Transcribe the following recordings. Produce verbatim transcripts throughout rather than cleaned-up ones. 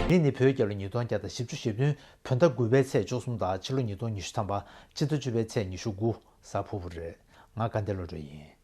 འདི་ནི་བོད་རྒྱལ་ལོ་ཉིས་སྟོང་བརྒྱ་དང་བཞི་བཅུ་ཞེ་བདུན་བོད་ཟླ་དགུ་པའི་ཚེས་བཅུ་གསུམ་དང་ཕྱི་ལོ་ཉིས་སྟོང་ཉི་ཤུ་ཐམ་པ་སྤྱི་ཟླ་བཅུ་པའི་ཚེས་ཉི་ཤུ་དགུ་གཟའ་ཕུར་བུ་རེད། ང་དགའ་ལྡན་བློ་གྲོས་ཡིན།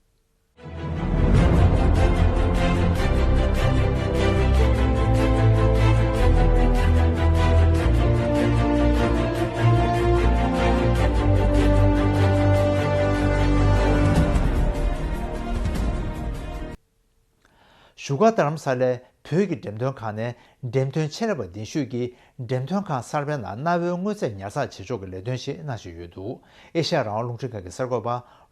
བཞུགས་སྒར་རྡ་རམ་ས་ལའི་བོད་ཀྱི་འགྲེམས་སྟོན་ཁང་ནས་འགྲེམས་སྟོན་ཆེད་ལས་པ་གདན་ཞུས་ཀྱིས་འགྲེམས་སྟོན་ཁང་གསར་པའི་ནང་གནའ་བོའི་དངོས་རྫས་ཉར་ཚགས་བྱེད་ཕྱོགས་ཀྱི་ལས་དོན་ཞིག་གནང་བཞིན་ཡོད་འདུག་ཨེ་ཤ་ཡ་རང་དབང་རླུང་འཕྲིན་ཁང་གི་གསར་འགོད་པ་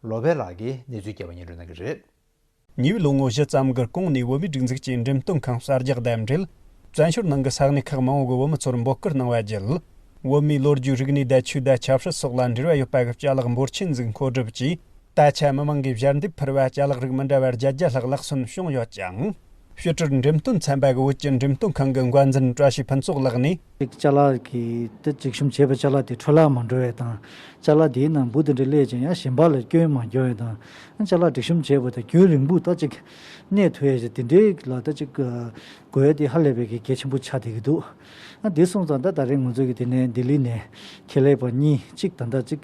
ལོ་པེ་ལགས་ཀྱིས་གནས་ཚུལ་རྒྱས་པ་སྙན་སྒྲོན་གནང་གི་རེད། ཉེ་བའི་ལོ་ངོ་བཞི་ཙམ་གྱི་གོང་ནས་བོད་མིའི་སྒྲིག་འཛུགས་ཀྱི་འགྲེམས་སྟོན་ཁང་གསར་རྒྱག་དང་འབྲེལ། བཙན་བྱོལ་ནང་གི་ས་གནས་ཁག་མང་བོ་གི་བོད་མི་ཚོར་འབོད་སྐུལ་གནང་བ་བརྒྱུད། བོད་མིའི་ལོ་རྒྱུས། རིག་གནས་དང་ཆོས་དང་ཆབ་སྲིད་སོགས་ལ་འབྲེལ་བ་ཡོད་པ་གི་ཅ་ལག་འབོར་ཆེན་ཟིག་མཁོ་སྒྲུབ་ཀྱིས། ད་ཆ་མི་མང་གིས་ཞལ་འདེབས་ཕུལ་བའི་ཅ་ལག་རིགས་མི་འདྲ་བ་བརྒྱད་བརྒྱ་ལྷག་ལག་སོན་བྱུང་ཡོད་ཅིང་། ཕྱི་དྲིལ་འགྲེམས་སྟོན་ཚན་པ་གི་བོད་ཀྱི་འགྲེམས་སྟོན་ཁང་གི་འགན་འཛིན་བཀྲ་ཤིས་ཕུན་ཚོགས་ལགས་ནས། ཅིག་ཅ་ལག་གི་དེ་སྒྲིག་གཤོམ་བྱས་པའི་ཅ་ལག་དེ་འཕྲོ་བརླག་མ་འགྲོ་བའི་དང་། ཅ་ལག་དེའི་ནང་འབུ་དེ་འདྲ་སླེབས་ཀྱང་ཡང་གཞན་པ་ལ་སྐྱོན་མ་འགྱོ་བའི་དང་། ཅ་ལག་སྒྲིག་གཤོམ་བྱས་པ་དང་རྒྱུན་རིང་པོ་ད་ཅིག་གནས་ཐུབ་ཡས་ཅིག་དེ་འདྲའི་ལ་ད་ཅིག་དགོས་ཡས་དེ་ཧ་ལས་པའི་གི་གལ་ཆེན་པོ་ཆགས་བསྡད་ཀྱི་འདུག་ཨ་དེ་སོང་ཙང་ད་ད་རེས་ང་ཚོ་གི་དེ་ནས་ལྡི་ལི་ནས་ཁེ་ལས་པ་གཉིས་གཅིག་ད་ལྟ་ཅིག་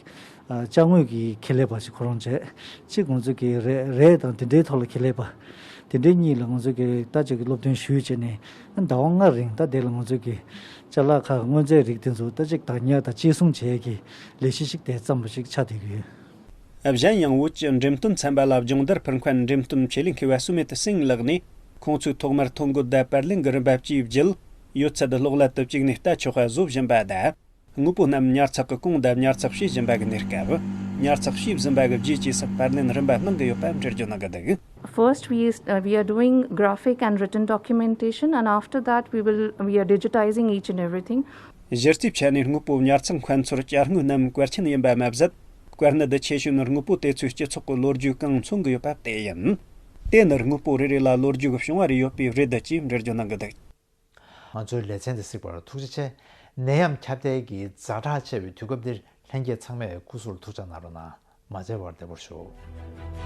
ཅ་དངོས་ཀྱི་ཁེ་ལས་པ་ཞིག་ཁོ་རང་བྱས། གཅིག་ང་ཚོ་གི་རས་རས་དང་དེ་འདྲའི་ཐོག་ལ་ཁེ་ལས་པ། དེ་འདྲའི་གཉིས་ལ་ང་ཚོ་གི་ད་ཅིག་སློབ་སྟོན་ཞུས་བྱས་ནས་ཟླ་བ་ལྔ་རིང་ད་དེ་ལ་ང་ཚོ་གི་ཅ་ལག་ཁག་དངོས་རྫས་རིགས་དེ་ཚོ་ད་ཅིག་བདག་ཉར་དང་གཅེས་སྲུང་བྱེད་ཀྱི་ལས་གཞི་ཞིག་དེ་བརྩམས་པ་ཞིག་ཆགས་བསྡད་ཀྱི་ཡོད། གཞན་ཡང་བོད་ཀྱི་འགྲེམས་སྟོན་ཚན་པ་ལ་སྦྱོང་བརྡར་ཕུལ་མཁན་འགྲེམས་སྟོན་ཆེད་ལས་མཁས་པ་སུ་མེད་སིང་ལགས་ནས། ཁོང་ཚོས་ཐོག་མར་ཐོ་འགོད་དང་པར་ལེན་གྱི་རིམ་པ་བཅས་བརྒྱུད། ཡོད་ཚད་གློག་ཀླད་དུ་བཅུག་ནས་ལྟ་ཆོག་པ་བཟོ་བཞིན་པ་དང་། དངོས་པོ་རྣམས་ཉར་ཚགས་ཀྱི་གོང་དང་ཉར་ཚགས་བྱེད་བཞིན་པ་གི་གནས་སྐབས། ཉར་ཚགས་བྱས་ཟིན་པ་གི་རྗེས་ཇེ་ཟབ་པར་ལེན་རིམ་པ་གནང་གི་ཡོད་པ་འགྲེལ་བརྗོད་གནང་གི་འདུག First, we, uh, we are doing graphic and written documentation, and after that, we will, we are digitizing each and everything. གཞི་རྩའི་ཆ་ནས་དངོས་པོ་ཉར་ཚགས་མཁན་ཚོར་ཅ་དངོས་རྣམས་གལ་ཆེན་ཡིན་པ་མ་ཟད། གལ་གནད་ཆེ་ཤོས་ནི་དངོས་པོ་དེ་ཚོས་སྤྱི་ཚོགས་ཀྱི་ལོ་རྒྱུས་གང་མཚོན་གྱི་ཡོད་པ་དེ་ཡིན། དེ་ནི་དངོས་པོ་རེ་རེ་ལ་ལོ་རྒྱུས་ཀྱི་བྱུང་བ་རེ་ཡོད་པས་རེད་ཅེས་འགྲེལ་བརྗོད་གནང་གི་འདུག་ང་ཚོའི་ལེ་ཚན་འདི་གཟིགས་པར་ཐུགས་རྗེ་ཆེ། ནད་ཡམས་ཁྱབ་གདལ་གྱི་ཛ་དྲག་ཆེ་བའི་དུས་སྐབས་འདིར་ལྷན་རྒྱས་ཚང་མས་སྐུ་གཟུགས་ལ་ཐུགས་ཅག་གནང་རོགས་གནང་། མ་བརྗེད་པར་བདེ་པོར་བཞུགས།